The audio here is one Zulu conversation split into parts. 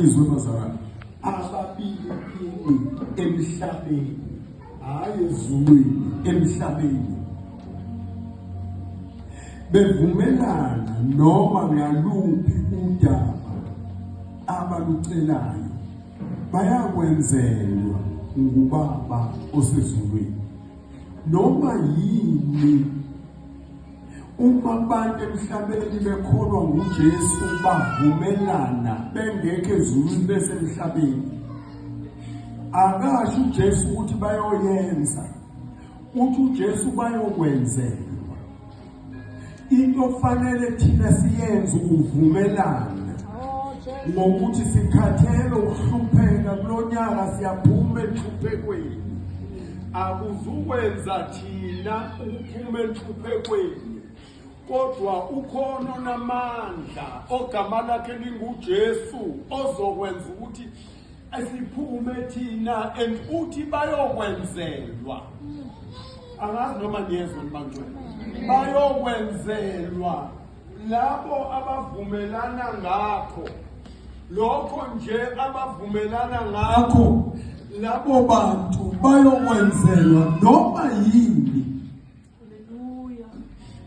Awungizwe bazalwane, ababili kini emhlabeni, hhayi ezulwini, emhlabeni, bevumelana noma ngaluphi udaba abalucelayo, bayakwenzelwa nguBaba osezulwini. Noma yini uma abantu emhlabeni bekholwa nguJesu, bavumelana bengekho ezulwini besemhlabeni. Akasho uJesu ukuthi bayoyenza, uthi uJesu bayokwenzelwa. Into okufanele thina siyenze ukuvumelana ngokuthi sikhathele ukuhlupheka kulonyaka, siyaphuma enhluphekweni. Akuzukwenza thina ukuphuma enhluphekweni, kodwa ukhona onamandla ogama lakhe linguJesu ozokwenza ukuthi esiphume thina, and uthi bayokwenzelwa. Angazi noma niyezwa nibangcwele, bayokwenzelwa labo abavumelana ngakho lokho nje abavumelana ngakho. Labo bantu bayokwenzelwa noma yini,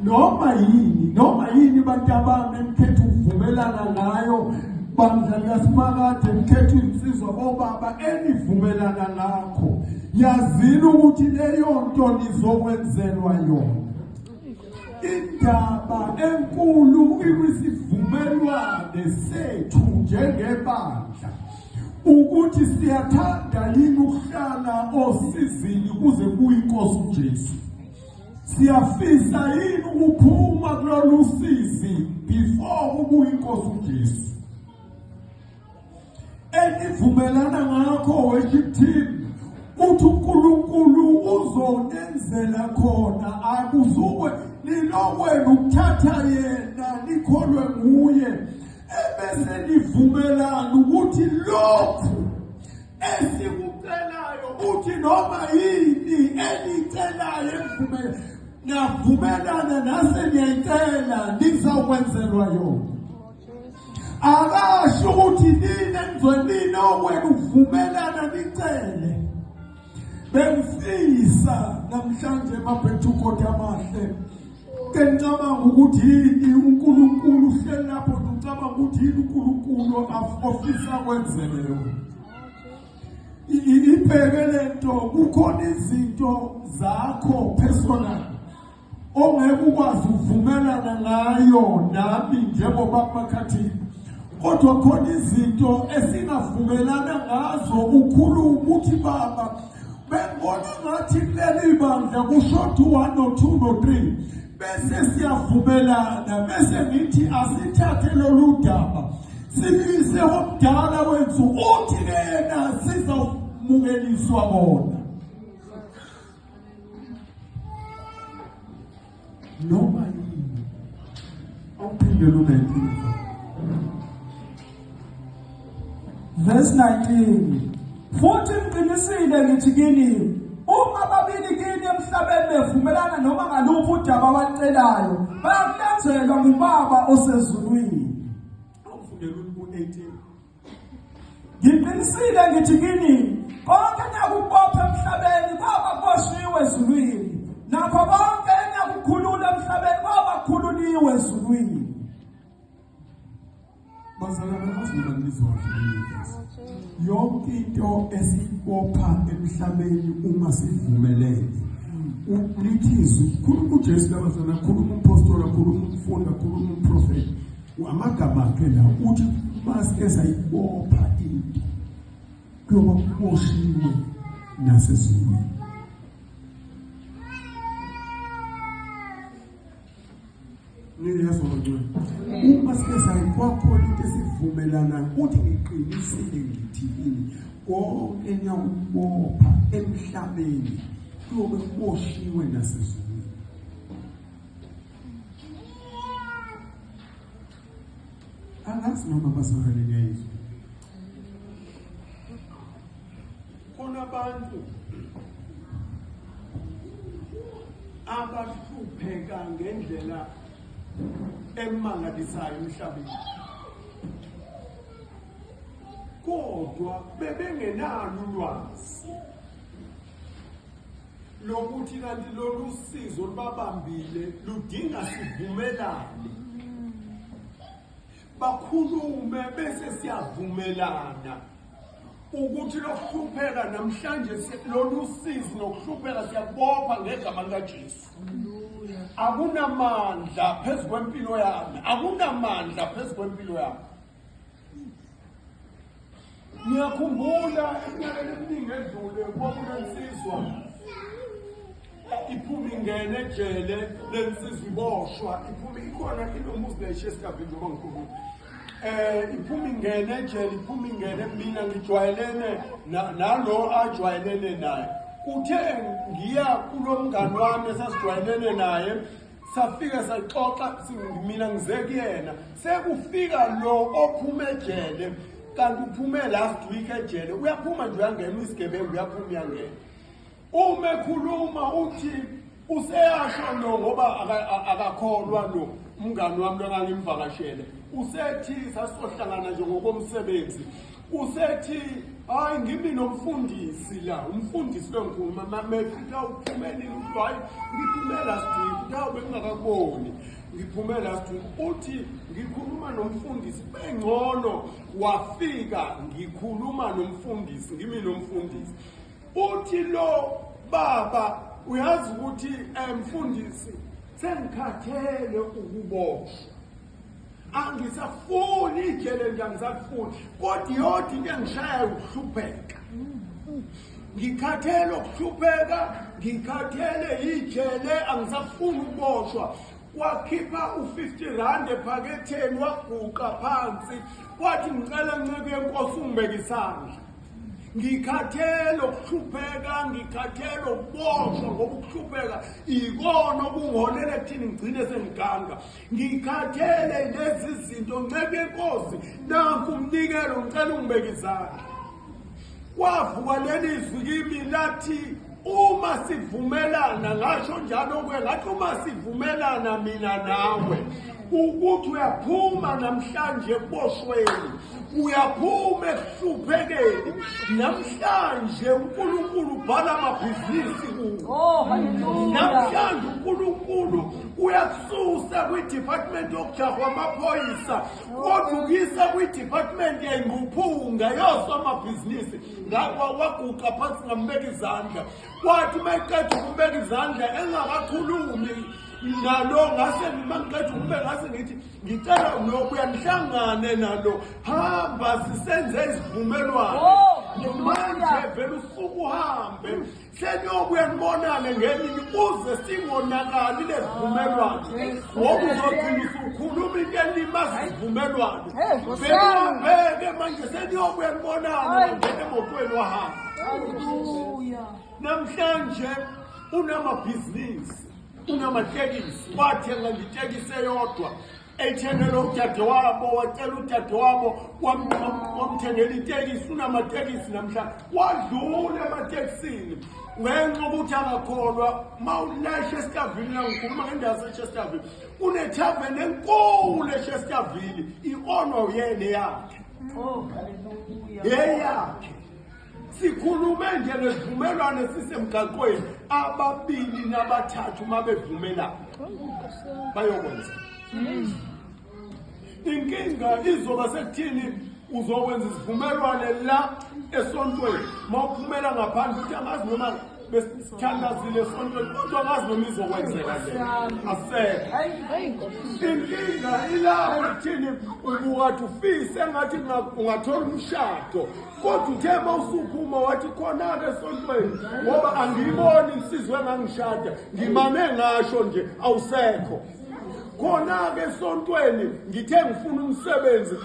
noma yini, noma yini. Bantabami, enikhetha ukuvumelana ngayo, bandla likaSimakade, nikhetha insizwa, bobaba, enivumelana ngakho, yazini ukuthi leyo nto nizokwenzelwa yona. Indaba enkulu ikwisivumelwane sethu njengebandla, ukuthi siyathanda yini ukuhlala osizini kuze kuye inkosi uJesu. Siyafisa yini ukuphuma kulolu sizi before kubuye inkosi uJesu? Enivumelana ngakho, worship team, uthi uNkulunkulu uzonenzela khona. Akuzukwe nilokwenu ukuthatha yena, nikholwe nguye, ebese nivumelana ukuthi lokhu esikucelayo, uthi noma yini enicelayo emvumela navumelana nase niyayicela, nizawukwenzelwa yona. Akasho ukuthi nina nizonina okwenu ukuvumelana nicele. Bengifisa namhlanje emabhethukoti amahle, ngicabanga ukuthi yini uNkulunkulu uhleli lapho, ngicabanga ukuthi yini uNkulunkulu ofisa kwenzele yona. Ibheke lento, kukhona izinto zakho personal ongeke ukwazi ukuvumelana ngayo nami njengoba Makhathini, kodwa khona izinto esingavumelana ngazo. Ukhuluma ukuthi, baba, bengibona ngathi kuleli bandla kushoda u-1 no-2 no-3, bese siyavumelana, bese ngithi asithathe lolu daba silise omdala wethu, uthi yena sizawumukeliswa bona noma yini. Awuphindele u-19. Verse 19: Futhi ngiqinisile ngithi kini, uma ababili kini emhlabeni bevumelana noma ngaluphi udaba abalucelayo, bayakulenzelwa nguBaba osezulwini. Awufundele u-18. Ngiqinisile ngithi kini, konke eniyakubopha emhlabeni kwaba kuboshiwe ezulwini, nakho konke eniyakukhulula emhlabeni kwaba kukhululiwe ezulwini. Bazalwane, angazi noma nizwa kahle. Yonke into esiyibopha emhlabeni uma sivumelene, lithi izwi, khuluma uJesu labazalwane, khuluma umpostoli, khuluma umfundi, khuluma umprofeti, amagama akhe la, uthi masike sayibopha into kuyoba kuboshiwe nasezulwini. Niyezwa bantwana? Uma sike sayikwakhona into esivumelana, uthi ngiqinisile ngithi kini, konke niyakubopha emhlabeni kuyobe kuboshiwe nasezulwini. Angazi noma bazalwane niyayizwa. Khona abantu abahlupheka ngendlela emangalisayo emhlabeni. Kodwa bebengenalo ulwazi lokuthi kanti lolu sizo lubabambile ludinga sivumelane, bakhulume bese siyavumelana ukuthi lokuhlupheka namhlanje, lolu sizi nokuhlupheka siyakubopha ngegama likaJesu. Akunamandla phezu kwempilo yami, akunamandla phezu kwempilo yami. Ngiyakhumbula eminyakeni eminingi edlule kwakunensizwa iphuma ingene ejele, lensizwa iboshwa iphuma, ikhona inomuzi la eChesterville njengoba ngikhuluma, iphuma ingene ejele, iphuma ingene. Mina ngijwayelene nalo ajwayelene naye. Kuthe ngiya kulo mngani wami esasijwayelene naye, safika saxoxa, mina ngize kuyena, sekufika lo ophuma ejele, kanti uphume last week ejele, uyaphuma nje uyangena, uyisigebengu, uyaphuma uyangena. Uma ekhuluma uthi useyasho lo, ngoba akakholwa lo umngani wami lo ngangimvakashele, usethi sasizohlangana nje ngokomsebenzi, usethi hayi ngimi nomfundisi la, umfundisi bengikhuluma mefika uphumelile, uthi hayi ngiphume last week, uthi hawu bengingakakuboni, ngiphume last week. Uthi ngikhuluma nomfundisi bengcono, wafika ngikhuluma nomfundisi, ngimi nomfundisi. Uthi lo baba, uyazi ukuthi mfundisi sengikhathele ukuboshwa, angisafuni ijele nje, angisafuni, kodwa iyodwa into engishayayo ukuhlupheka. Ngikhathele ukuhlupheka, ngikhathele ijele, angisafuni ukuboshwa. Wakhipha u-50 rand ephaketheni, waguqa phansi, wathi ngicela nceku yenkosi ungibeke isandla, ngikhathele ukuhlupheka, ngikhathele ukuboshwa, ngoba ukuhlupheka ikona okungiholela ekuthini ngigcine sengiganga. Ngikhathele lezi zinto, nceku yenkosi, nanku umnikelo, ngicela ungibeke izandla. Kwavuka leli zwi kimi lathi uma sivumelana, ngasho njalo kuye, ngathi uma sivumelana mina nawe ukuthi uyaphuma namhlanje ekuboshweni, uyaphuma ekuhluphekeni namhlanje, uNkulunkulu ubhala amabhizinisi kuwe. Oh, hallelujah. Namhlanje uNkulunkulu uyakususa kwi-department yokujahwa amaphoyisa, kodwa ukuyisa kwi-department yengquphunga yosomabhizinisi. Waguqa phansi, ngambeka izandla. Kwathi uma eqeda ukumbeka izandla, engakakhulumi nalo, ngase mangiqeda ukubeka ngase ngithi ngicela nokuya nihlangane nalo, hamba sisenze isivumelwano. Oh, manje vele usuke uhambe, seniyobuya nibonane ngelinye ukuze singonakali lesivumelwano, ngoba uzogcina usukhuluma into elimaza isivumelwano. Hey, Nkosi yami. Bheke manje seniyobuya nibonane. Hayi. Wangena emotweni wahamba. Hallelujah. Namhlanje unamabhizinisi, unamatekisi, wathenga nje itekisi eyodwa eyithengele udadewabo, wacela udadewabo wamthengela itekisi. Unamatekisi namhlanje, wadlula ematekisini ngenxa yokuthi akakholwa. Ma ulasha eStarville, la ngikhuluma ngendawo yaseChesterville, kunethaveni enkulu eChesterville, i-onwa uyena yakhe. Oh, hallelujah. Eyakhe. Sikhulume nje ngesivumelwano sisemgaqweni, ababili nabathathu uma bevumelana bayokwenza. Inkinga izoba sekuthini uzokwenza isivumelwane la esontweni, uma uphumela ngaphandle uthi angazi noma besithandazile esontweni, kodwa angazi noma izokwenzeka le, asekho. Inkinga ilapho ekuthini ubukade ufise engathi ungathola umshado, kodwa uthe uma usuphuma wathi khona-ke esontweni ngoba angiyiboni insizwa engangishada, ngimane ngasho nje, awusekho. Khona-ke esontweni ngithe ngifuna umsebenzi,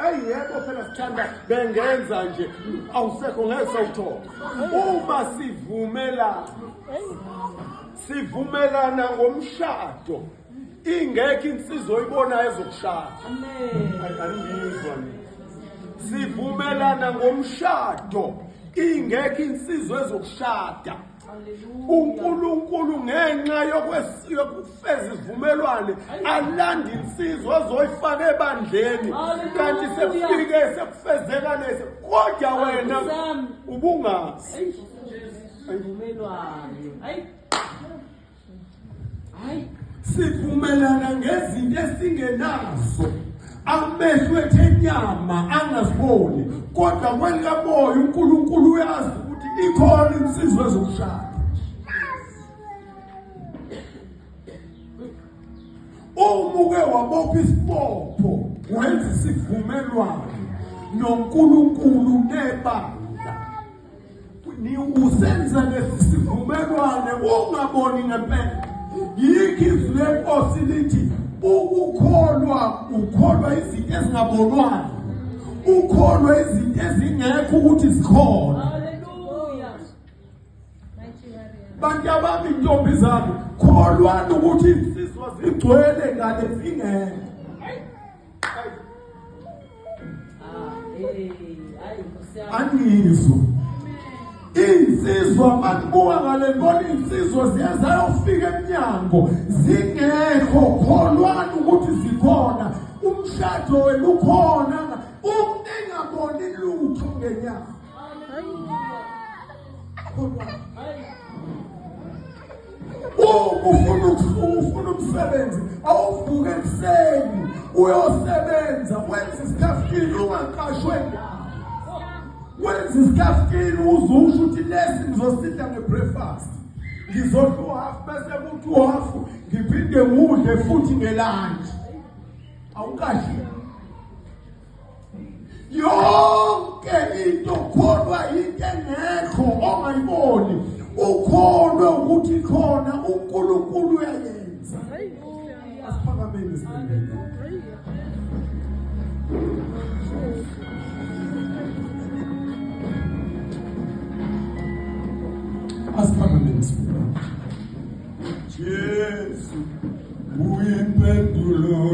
ayi yebo phela sithanda bengenza nje, awusekho, ngeke sawuthola. Uma sivumelana, sivumelana ngomshado, ingekho insizwa oyibonayo ezokushada. Amen. Aningizwa nina. Sivumelana ngomshado, ingekho insizwa ezokushada. uNkulunkulu ngenxa yokufeza isivumelwane alanda insizwa azoyifaka ebandleni, kanti sekufike sekufezeka lesi, kodwa wena ubungazi. Sivumelana ngezinto esingenazo, amehlo ethu enyama angaziboni, kodwa kwelikamoya uNkulunkulu uyazi ukuthi ikhona insizwa ezokushada. Uma uke wabopha isibopho wenza isivumelwano noNkulunkulu nebandla, usenza lesi sivumelwane ungaboni ngempela. Yikho izwi leNkosi lithi ukukholwa ukholwa izinto ezingabonwayo, ukholwa izinto ezingekho ukuthi zikhona. Hallelujah. Bantu abami, intombi zami, kholwani ukuthi insizwa zigcwele ngale zingekho. Anizwa insizwa manibuka ngale ngibona insizwa ziyazayofika emnyango zingekho, kholwani ukuthi zikhona, umshado wenu ukhona, engaboni lutho ngenyama. Ufuna umsebenzi, awuvuke ekuseni uyosebenza, wenza isikhaftini ungaqashwe ndawo, wenza isikhaftini uzusho ukuthi lesi ngizosidla nge-breakfast, ngizodla uhafu bese kuthi uhafu ngiphinde ngudle futhi ngelantshi. Awukahle yonke into, kholwa into engekho ongayiboni, ukholwe ukuthi khona uNkulunkulu uyayenza. Asiphakameni isibindi. Asiphakameni isibindi. Jesu uyimpendulo.